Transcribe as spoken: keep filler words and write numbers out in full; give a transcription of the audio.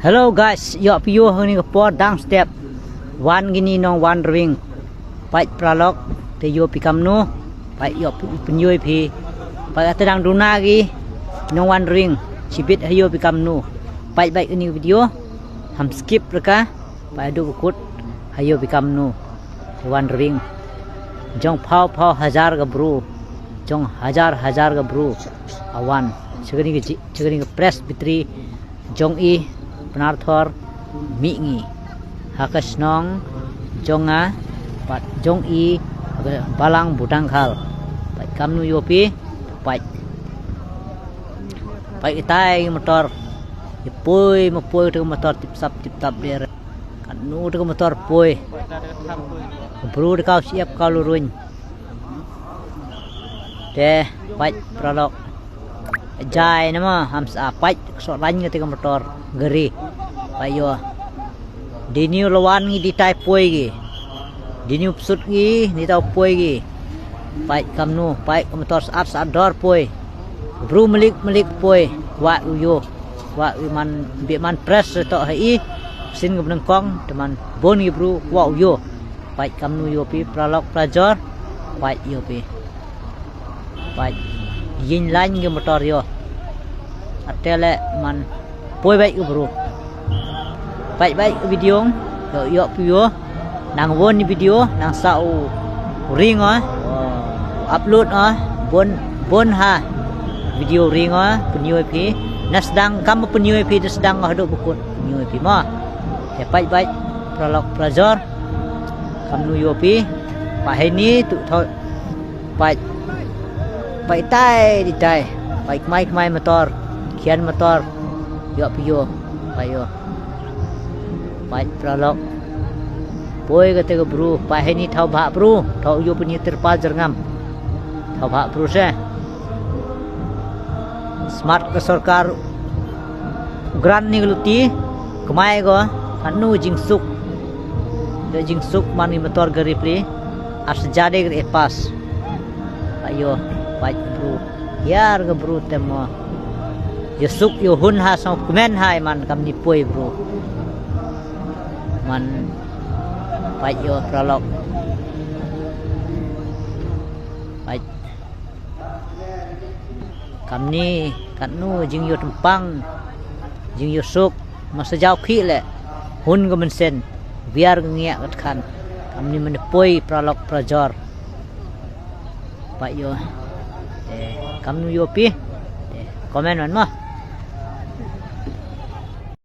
Hello guys, ïoh phi ïoh ha kane ka por dang step. Wan kine nong Wan Rwing. Pait paralok, te ïoh phi kamnu. Pait ïoh phi pynïoh phi. Pait ata dang duna ki nong Wan Rwing. Shibit ha ïoh phi kamnu. Pait bait kane ka video. Ham skip reka. Pait haduh kut ha ïoh phi kamnu. Te Wan Rwing. Jong phaw phaw hajar ka bru. Jong hajar hajar ka bru. Awan. Chakani ka ji-, chakani ka presbytery. Jong i Pynarthor Mihngi. Ha ka shnong jong nga pat jong i ha ka balang Budangkhal. Pait kamnu ïoh phi, pait. Pait itai motor. I poi ma poi te motor tip sap tip tap der. Katnu te motor poi. Bru te kau siap kau lurun. Te pait paralok. Jai nama ham sa pait so lain kata ka motor gari. Pait ïoh. Diniu lawan ngi di tai poi gi. Diniu psut gi ni tau poi gi. Pait kamnu, pait ka motor saat saat dor poi. Bru melik melik poi. Wa u ïoh. Wa u man bi man pres to ha i. Sin ka bnengkong teman bon gi bru wa u ïoh. Pait kamnu ïoh phi paralok parajor. Pait ïoh phi. Pait. Yin lain ki motor ïoh. Ate le man. Poi bait ki bru. Pait bait ki video. Ïoh ïoh phi ïoh. Nang won ni video nang sa u ring ah. Upload ah. Bon bon ha. Video ring ah. Pynïoh phi. Na sdang kam pynïoh phi da sdang ah do bukut. Pynïoh phi ma. Te pait bait. Paralok parajor. Kamnu ïoh phi. Pait heni tu thot. Pait. Pait tai di tai. Pait kmai kmai motor. Khian motor. Ïoh phi ïoh. Pait ïoh. Pait paralok. Poi kata ka bru. Pait heni thaw bha bru. Thaw ïoh pynïoh tirpal jyrngam. Thaw bha bru se. Smart ka sorkar. Grant ni ka luti. Kmai ko. Anu jingsuk. Da jingsuk man ni motor gari pli. Ar sejade gari pas. Ayo, pait bru. Yar ga bru temo. Yo suk yo hun ha song kmen hai man kam ni poi bru. Man pait yo paralok. Pait. Kamni katnu jing yo tempang, jing yo suk, masa jaw khi le, hun ga mensen, biar ga ngiak ga tkan, kamni menepoi paralok parajor. Pait yo, eh, kamnu yo pi, eh, komen man ma.